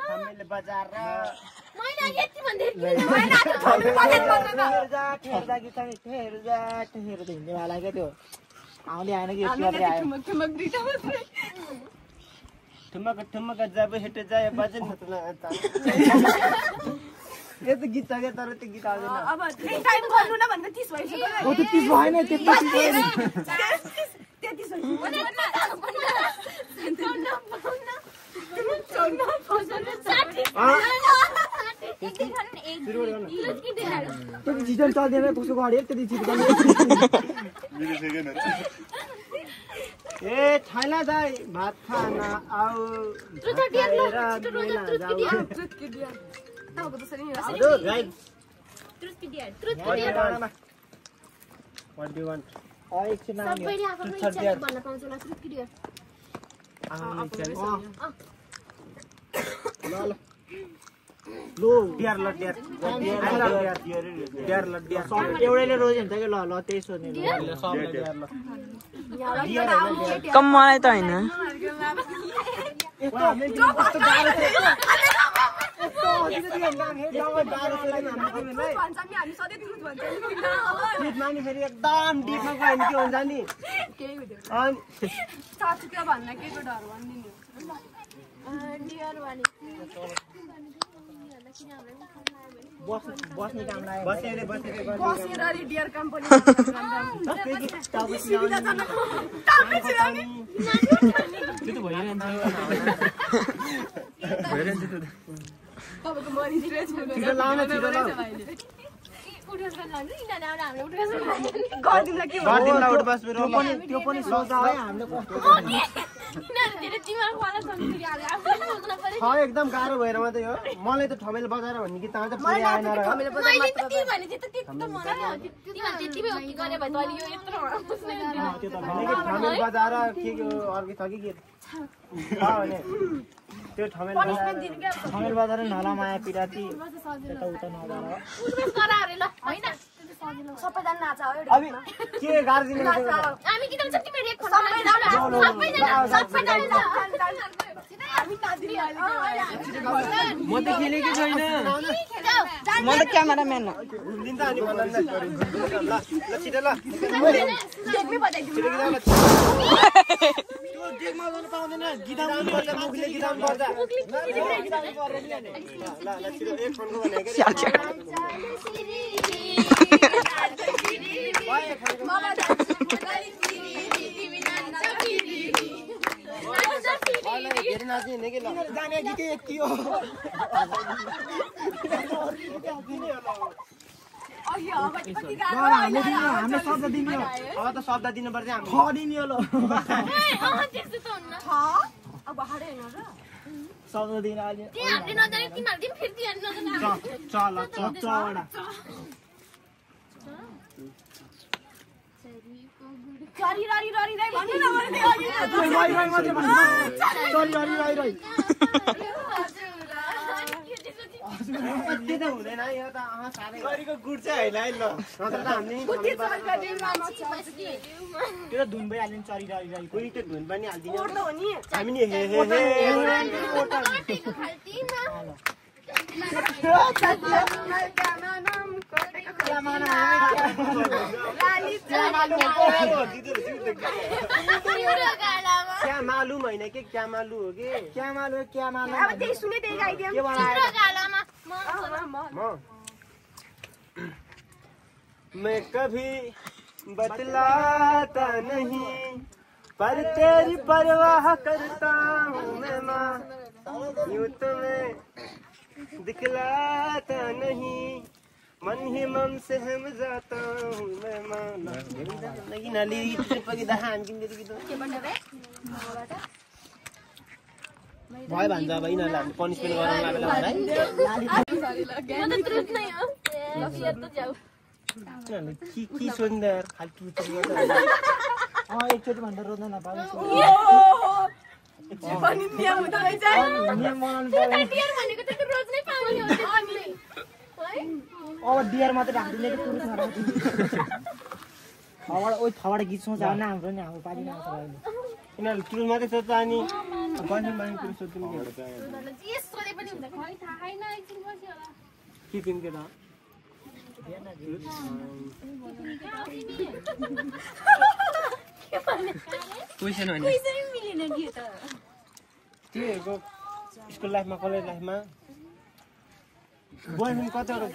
Speaker 4: हामीले बजार र
Speaker 6: मैले यति भन्दै
Speaker 4: ठेर हिँड्ने वाला क्या त्यो आउने आएन कि यति मात्रै आयो ठुमक जब हेट जाए बजन यो त गीत छ क्या तर त्यो गीत आउँदैन
Speaker 5: अब टाइम गर्नु न भन्दा 30 भइसक्यो
Speaker 4: ओ त 30 भएन त्यति
Speaker 5: 30
Speaker 4: त्यति झिटो चल्दैन कसको गाडी त्यति छिटो ए छैन दाइ भात खाना आऊ What do you want?
Speaker 6: सबैले आफ्नो इच्छा भन्न पाउँछ होला ट्रुथ
Speaker 4: लो डियर ल डियर एउटैले रोज हुन्छ कि ल ल त्यही सोध्ने सबले डियर ल
Speaker 7: कम मलाई त हैन
Speaker 4: मानि फेरि एकदम डिपमा गयो भने के हुन्छ नि
Speaker 5: केही हुँदैन
Speaker 4: अनि
Speaker 5: साथीको भन्न केको डर भन्दिनु
Speaker 6: डियर वाली
Speaker 4: बस्ने काम लाग्यो बसेर
Speaker 5: बसेर डियर कम्पनी तपाईँको मनी
Speaker 4: छिटो लाउन छिटो लाउन गर्दिनला उठ बस त्यो पनि सोचा है हामीले कस्तो एकदम गाह्रो भएर मात्रै हो मलाई त ठमेल बजाएर भन्ने गीत आउँछ पुरै आएन र त्यो त ठमेल बजाएर के अर्कै छ कि के त्यो ठमेल बजाएर नला माया पिराती यता उता नगएर
Speaker 5: सबैजना नाच हो
Speaker 4: अब के गार्जिन
Speaker 6: हामी किन जति मेरो एक
Speaker 4: म त खेलेकै छैन
Speaker 7: म त क्यामेराम्यान हो
Speaker 4: दिन्छ अनि भन्दा ल छिटो ल त्यो डेकमा जान पाउँदैन गिटाउनु पर्छ मुखले गिटाउनु पर्छ ल छिटो एक फोनको भनेको धेरै नाच्ने हुने कि जाने गीतै यति हो हामीले शब्द दिने हो अब त शब्द दिनुपर्छ हामी दिने हो ल
Speaker 5: अब हारे
Speaker 4: सक्नु दिन अलि
Speaker 6: तिमीहरूले नजाने तिमीहरूले पनि फेरि तिमीहरूले नजाने
Speaker 4: चल चवडा
Speaker 5: ररी ररी ररी ररी भन्नु न भने
Speaker 4: त्यो त हुँदैन यो त साह्रै गरेको गुड चाहिँ होइन ल नत्र त हामीले त्यो धुन भइहाल्यो नि चरी ररी ररी कोही त्यो धुन पनि हाल्दिन हामी नि हे हे क्या मालूम होइन कि क्या मालूम हो कि क्या मालूम क्या मालूम
Speaker 5: अब त्यही सुने त्यही गाइदियौ
Speaker 4: मैं कभी बतलाता नहीं पर तेरी परवाह करता हूँ मैं माँ यूं तुम्हें दिखलाता नहीं मन ही मन से हम जाता हूँ मैं माँ लगी नाली पगी दहान किन दिदी तो भाइ भन्छ अब यिनीहरूलाई हामी पनिसमेन्ट गर्न लागेला भाइ के सोध्नु यार फाल्तु एकचोटि भन्दा रोज्न नपाउने अब डियर मात्रै राखिदिने कि पुरुष नराखिदिने थबाट गीत सोच आउन हाम्रो नि हाम्रो पार्टी आउँछ यिनीहरू पुरुष मात्रै सोध्छ अनि गर्नु माग्ने पुरुष सोध्नु के किन्के त क्वेसन होइन त्योहरूको स्कुल लाइफमा कलेज लाइफमा बोयफ्रेन्ड कतिवटा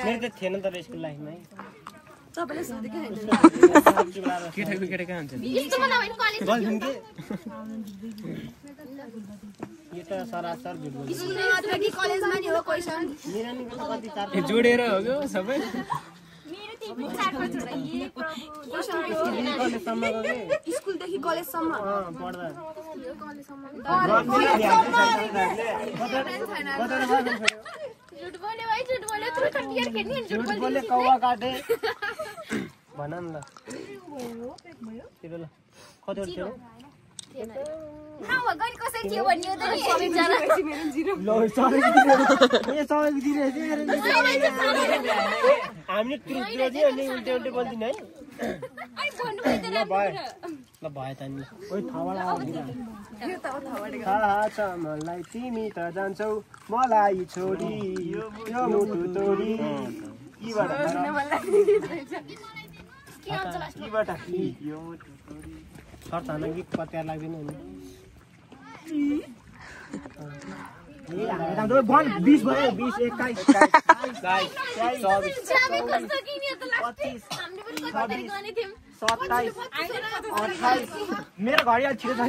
Speaker 4: मेरो त थिएन तर स्कुल लाइफमै केटाको केटा कहाँ हुन्छ यो त सरासर जोडेर हो क्या सबै
Speaker 5: स्कुलदेखि कलेजसम्म
Speaker 4: पढ्दा कौवा काटे भन न ल कतिवटा थियो हामीले उल्टे उल्टे बोल्दिन है ल भयो त नि मलाई तिमी त जान्छौ मलाई छोडी यो मुटु तोडी सर्ट हाल्न कि पत्यार लाग्दैन नि 20 भयो 20 21 मेरो घडी अलि छिटो छ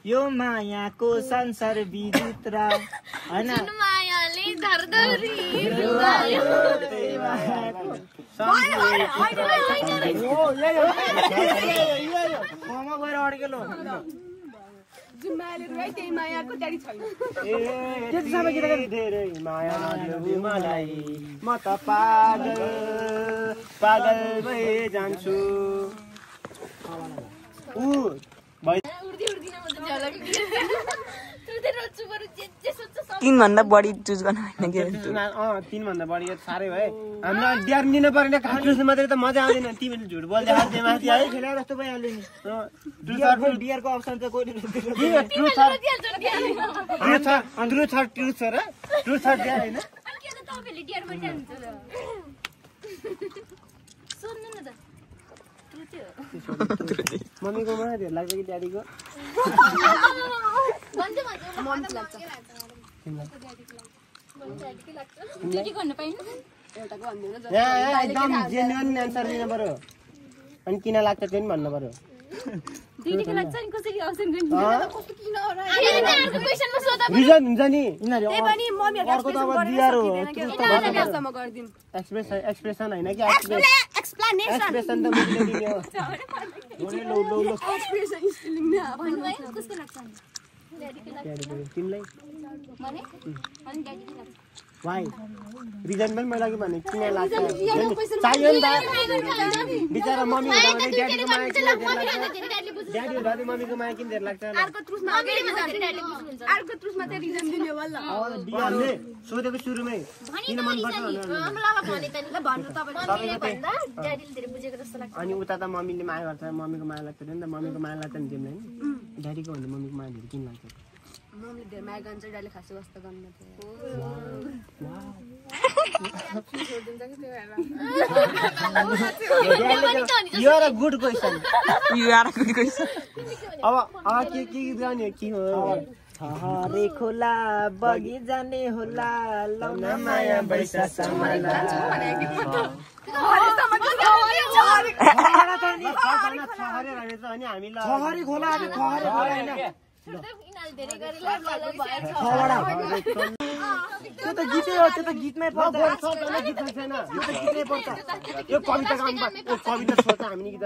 Speaker 4: यो मायाको संसार विचित्र हैन मायाले धरधरी म त पागल भए जान्छु
Speaker 7: तीन भन्दा बढी चुज गर्न होइन के
Speaker 4: 3 भन्दा बढी साह्रै भयो हामीलाई ड्यार लिन परेन खाटुस मात्रै त मजा आउँदैन तिमीले झुट बोल्दै हाल्दै माथि है खेला जस्तो भइहाल्यो नि ड्यारको अप्सन चाहिँ कोही ट्रुथ छ र ट्रुथ छ ड्यार हैन
Speaker 5: तपाईले ड्यार भनिहाल्नु सोध्नु न त
Speaker 4: मम्मीको मा धेर लाग्छ कि ड्याडीको
Speaker 5: मम्मी लाग्छ ड्याडी भन्न पाइन एउटाको भन्दिनु न
Speaker 4: एकदम जेन्युइन आन्सर दिनु पर्यो अनि किन लाग्छ त्यो पनि भन्नु पर्यो
Speaker 5: दिदीको लाग्छ नि कसरी अप्सन गर्नु कस्तो किन र अर्को क्वेशनमा सोधा
Speaker 4: रिजन हुन्छ नि
Speaker 5: त्यही पनि मम्मीहरुको
Speaker 4: त अब दियार हो
Speaker 5: त्यसमा गर्दिम
Speaker 4: एक्सप्रेसन हैन कि
Speaker 5: एक्सप्लेनेसन
Speaker 4: एक्सप्रेसन त मैले दिने हो ओरे लो
Speaker 5: एक्सप्रेसन स्पेलिङ न भन्नु है कसको लाग्छ ड्याडीको लाग्छ
Speaker 4: तिमीलाई
Speaker 5: भने अनि ड्याडीको लाग्छ
Speaker 4: वाइ रिजन पनि मलाई के भने किन लाग्छ चाहियो नि त बिचारा मम्मी हुँदा ड्याडीको माया किन धेर लाग्छ ड्याडी हुँदा मम्मीको माया किन धेर लाग्छ
Speaker 5: अर्को ट्रुसमा अर्को ट्रुसमा चाहिँ रिजन दिने होला
Speaker 4: दियाले सोधेको सुरुमै किन मन पर्छ अनि उता त मम्मीले माया गर्छ मम्मीको माया लाग्छ नि त मम्मीको माया लाग्छ नि तिमीलाई नि ड्याडीको भन्दा मम्मीको माया धेरै किन लाग्छ
Speaker 5: मम्मी धेरै माया गर्छ ड्याडीले खासै कस्तो गर्नु
Speaker 4: थियो you are a good question अब के जाने के हो हरे खोला बगी जाने होला लौना माया बैसा समाला छहरे खोला त्यो त गीतै हो त्यो त गीतमै पर्छ गीतमै छैन त्यो त गीतमै पर्छ यो कविताको कविता सोच्छ हामी नि गीत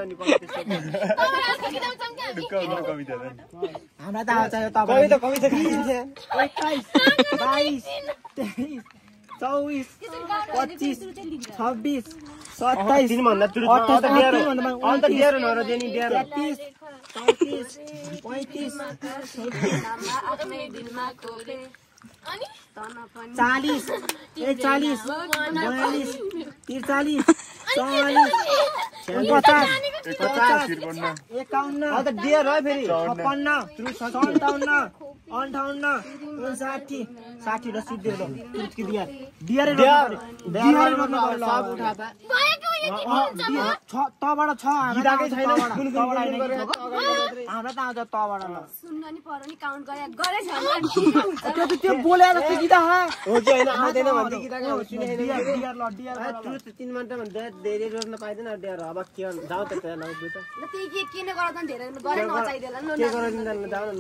Speaker 4: हामीलाई त आउँछ यो कविता कविता 21 22 23 24 25 26 27 दिन भन्दा तुरु अन्त दिएर नर देनी दिएर 33 34 35
Speaker 5: आफ्नै दिलमा खोले अनि
Speaker 4: 40 41 42 43 44 50 51 अब त दिएर हो फेरि 56 57 58 59 60 र सिद्धि हो तुचकी दिएर दिएर सब उठाता तबाट छ हामीलाई छैन हाम्रो त आउँछ तबाट
Speaker 5: सुन्न नि पर्यो नि काउन्ट गरे
Speaker 4: त्यो बोले जस्तो गीत हो कि हैन आउँदैन भन्दै गीत गाउँ सुने हैन डियर ल डियर ट्रुथ 3 मिनेट भन्दा धेरै रोज्न पाइदैन डियर अब के जाऊ त त्यहाँ नगु त
Speaker 5: ल त्यही के किन गर्दा नि धेरै गरे नचाइदेला न
Speaker 4: के गरिदिँदैन जाऊ न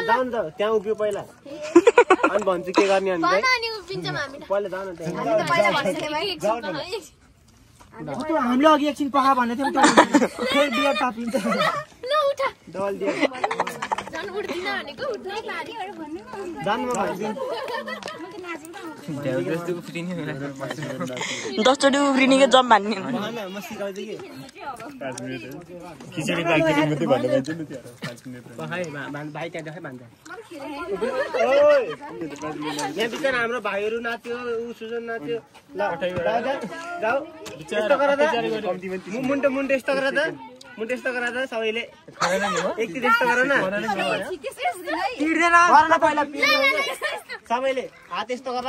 Speaker 4: जाऊ न त त्यहाँ उभियो पहिला अनि भन्छु के गर्ने हामी
Speaker 5: अनि उभिन्छौँ हामी
Speaker 4: पहिला जाऊ न त्यहाँ
Speaker 5: हामी त पहिला भन्छौँ भाइ
Speaker 4: हामीले अघि एकछिन पखा भन्ने थियौँ फेरि डियर तापिन्छ
Speaker 5: ल उठा
Speaker 4: डल डियर
Speaker 5: जान उड्दिन भनेको उठ्नै पारिहरु भन्नु
Speaker 4: जानमा भन्दिन
Speaker 7: दसचोटि उफ्रिने के जम भन्ने
Speaker 4: म सिकाउँछु कि
Speaker 3: खिचडी राखिदिनु मात्रै भन्नु भन्छ नि त्यो 5 मिनेट
Speaker 4: भाइ भाइ त्यहाँ देखाइ भन्छ ओइ यहाँ बिचारा हाम्रो भाइहरू नाच्यो उ सुजन नाच्यो ल जाऊ यस्तो गर त मुन्टो यस्तो गर त मुन्टो यस्तो गर त सबैले एकतिर यस्तो गर न
Speaker 7: तिर्दैन
Speaker 4: गर न पहिला सबैले हात यस्तो गर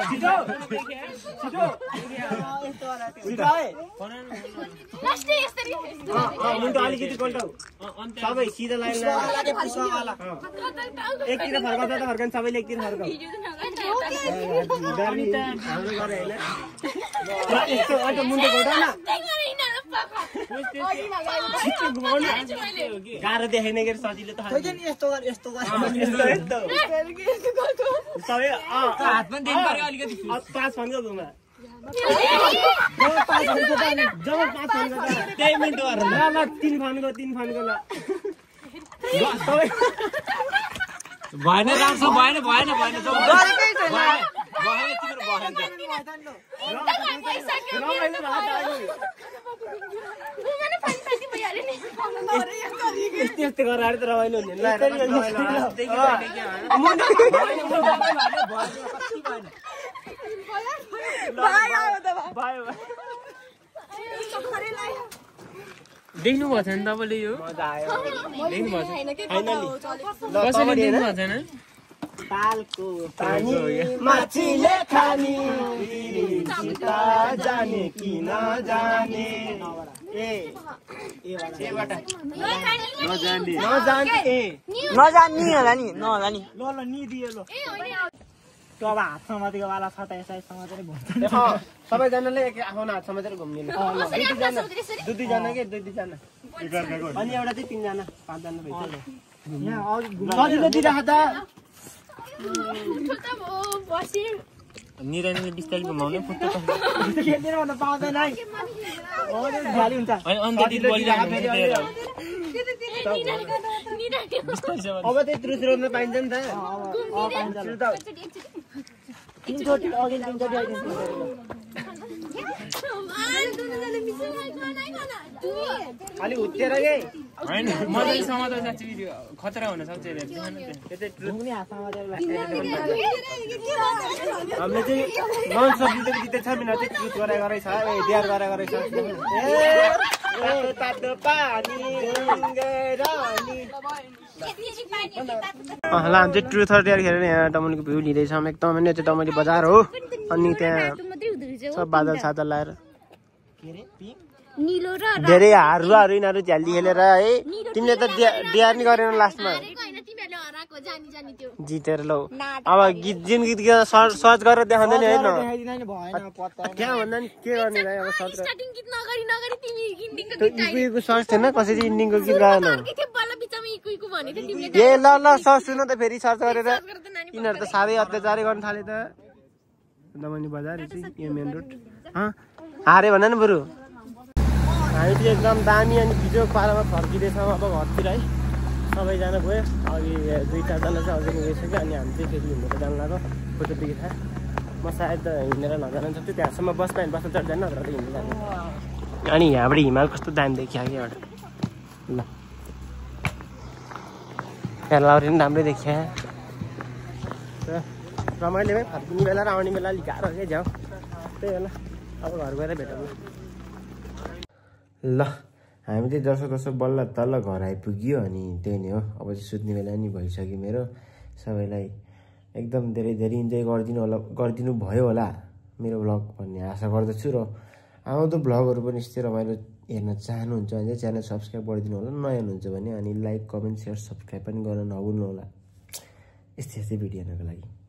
Speaker 4: छिटो मुन्टो अलिकति पल्टाउ सबै सिधा लाइन एकतिर फर्काउँछ त फर्काउनु सबैले एकतिर फर्काउ हाम्रो गरे होइन यस्तो अटो मुन्टो घटाउ न गाह्रो देखाइन के सजिलो त यस्तो सबै हात पनि दिनु पर्यो अलिकति 5 फन्को घुमा त्यही मिन्टो ल 3 फन्को ल
Speaker 3: भएन राख्छ भएन
Speaker 4: यस्तै गरेर त रमाइलो हुने
Speaker 2: देख्नु भएको छैन तपाईँले यो देख्नु भएको कसैले देख्नु भएको छैन
Speaker 4: तालको पानी माछीले खानी जाने कि नजाने नजाने
Speaker 7: होला नि नहोला नि
Speaker 4: ल नि दिए ल त्यो अब हात समातेको वाला छ त यसै समातेर घुम्छ सबैजनाले आफ्नो हात समातेर घुम्ने दुईजना के दुईजना अनि एउटा चाहिँ 3 जना 5 जना भइसक्यो यहाँ सजिलो दिइराख त
Speaker 2: निरानीले बिस्तारै घुमाउने फुट्छ
Speaker 4: खेल्दैन भन्न पाउँदैन है गाली हुन्छ अब त्यही त्रुस्रोमा पाइन्छ नि त खालि हुत्तेर के
Speaker 2: होइन मजाले समात्दा साँच्चै खतरा हुन सक्छ
Speaker 4: हामीले चाहिँ नन सब्जी जितेछ बिना चाहिँ ट्रुथ गरेर छ दियार गरेर छ
Speaker 3: ल हामी चाहिँ ट्रुथ अर डेयर खेलेर यहाँ डमनीको भ्यू लिँदैछौँ एकदम नै चाहिँ डमनी बजार हो अनि त्यहाँ सब बादल सादल लाएर धेरै हारुवाहरू यिनीहरू झ्याल्दी खेलेर है तिमीले त दियार नि गरेन लास्टमा जितेर लौ अब गीत जुन गीत सर्च गरेर देखाउँदैन है न त्यहाँ भन्दा नि के गर्ने भाइ अब सर्च सर्च थिएन कसरी इन्डिङको गीत गाएन ए ल ल सर्च सुन त फेरि सर्च गरेर यिनीहरू त साह्रै अत्याचारै गर्न थाले त दमनी बजार यो मेन रोड हारे भन न बरु हामी चाहिँ एकदम दामी अनि भिडियो पारामा फर्किँदैछौँ अब घरतिर है सबैजना गयो अघि 2-4 जना चाहिँ अघि गइसक्यो अनि हामी चाहिँ फेरि हिँडेर जानु लाग्यो फोटो देखिथा म सायद हिँडेर नजान सक्छु त्यहाँसम्म बस्दा बस्न चढ्दैन नत्र त हिँड्दै जानु अनि यहाँबाट हिमाल कस्तो दामी देखियो कि एउटा ल त्यहाँ लाउरी पनि राम्रै देखियो रमाइलो भाइ फर्किने बेला र आउने बेला अलिक गाह्रो क्या झ्याउ त्यही बेला अब घर गएर भेटौँ ल हामी चाहिँ जसो बल्ल तल्ल घर आइपुग्यो अनि त्यही नै हो अब चाहिँ सुत्ने बेला नि भइसक्यो मेरो सबैलाई एकदम धेरै धेरै इन्जोय गरिदिनु भयो होला मेरो भ्लग भन्ने आशा गर्दछु र आउँदो भ्लगहरू पनि यस्तै रमाइलो हेर्न चाहनुहुन्छ भने चाहिँ च्यानल सब्सक्राइब गरिदिनु होला नयाँ हुनुहुन्छ भने अनि लाइक कमेन्ट सेयर सब्सक्राइब पनि गर्न नभुल्नु होला यस्तै भिडियो हेर्नको लागि